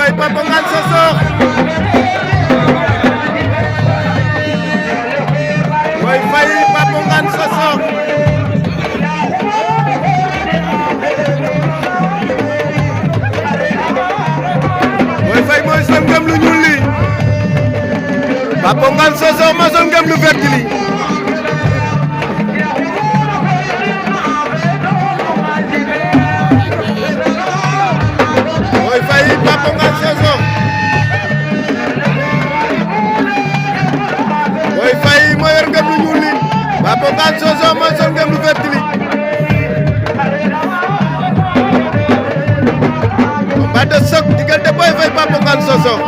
Faye Papa Ngane Sosokh Boy Faye Papa Ngane Sosokh Boy Faye mooy sol ngëm lu ñuul li Papa Ngane Sosokh moo sol ngëm lu vert li Boy Faye Papa Ngane Sosokh Boy Faye moo yor ngëm lu ñuul li Papa Ngane Sosokh moo sol ngëm lu vert li combat de choc diggante Boy Faye Papa Ngane Sosokh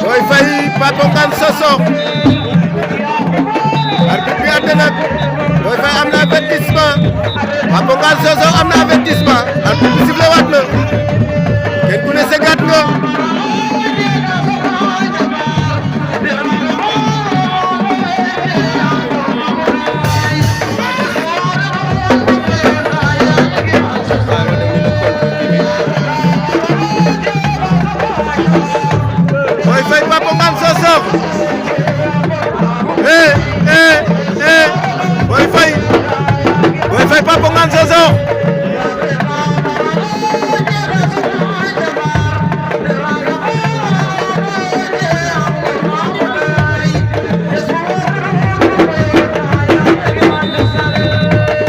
Boy Faye Papa Ngane Sosokh arbitre bi àtte nag Boy Faye am na avertissement Papa Ngane Sosokh am na avertissement arbitre bi sifflé waat na kenn ku ne segaat nga Boy Faye Papa Ngane Sosokh Boy Faye Papa Ngane Sosokh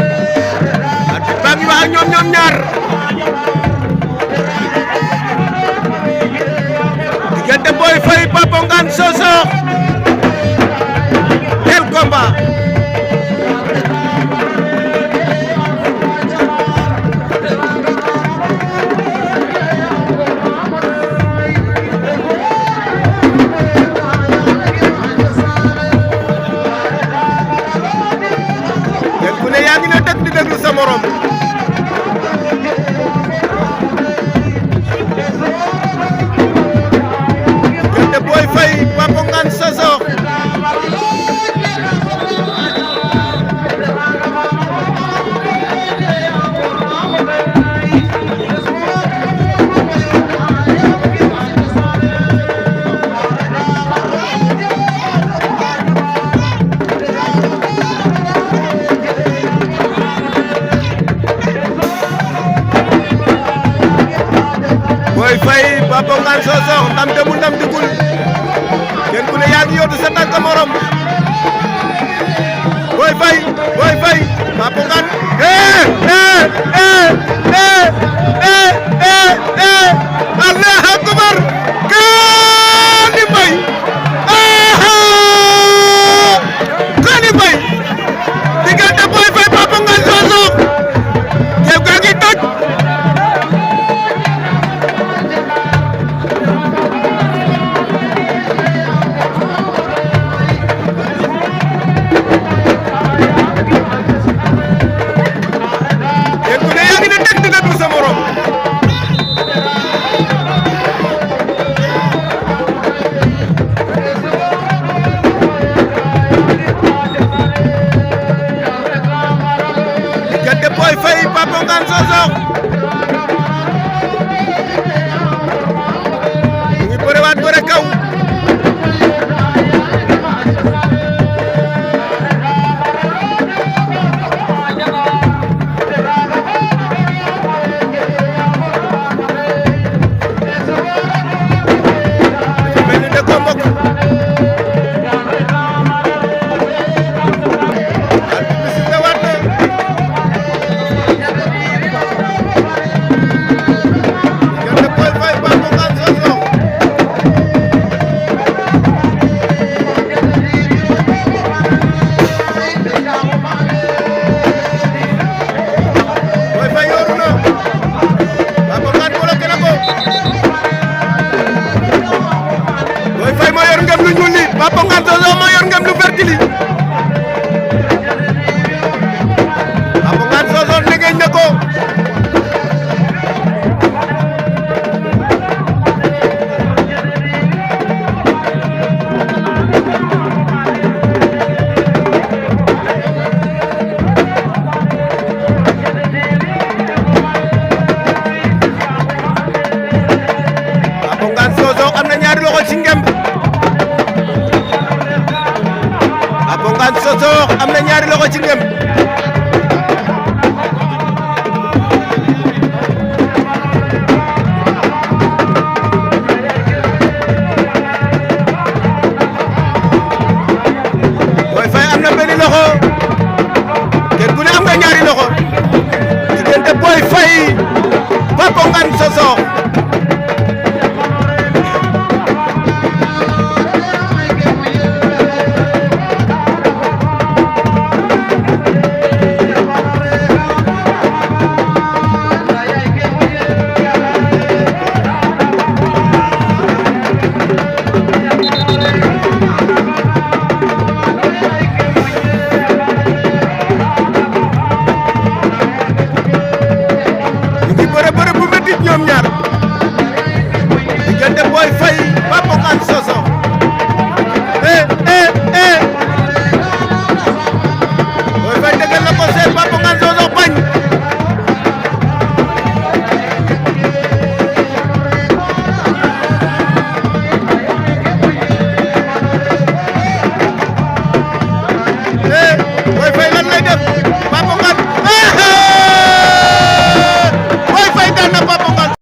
arbitre baa ngi wax ak ñoom ñaar diggante Boy Faye Papa Ngane Sosokh quel combat kenn ku ne yaa ngi ne dëgg di déglu sa morom diggante Boy Faye Papa Ngane Sosokh Boy Faye Papa Ngane Sosokh ndam demul ndam dugul kenn ku ne yaa ngi yóotu sa tànk morom Boy Faye Papa Ngane Allahu akbar Kaani Mbaye Kaani Mbaye diggante Boy Faye Papa Ngane Sosokh teew gaa ngi toj kenn ku ne yaa ngi ne ñaari loxo ci ngemb Papa Ngane Sosokh am na ñaari loxo ci ngemb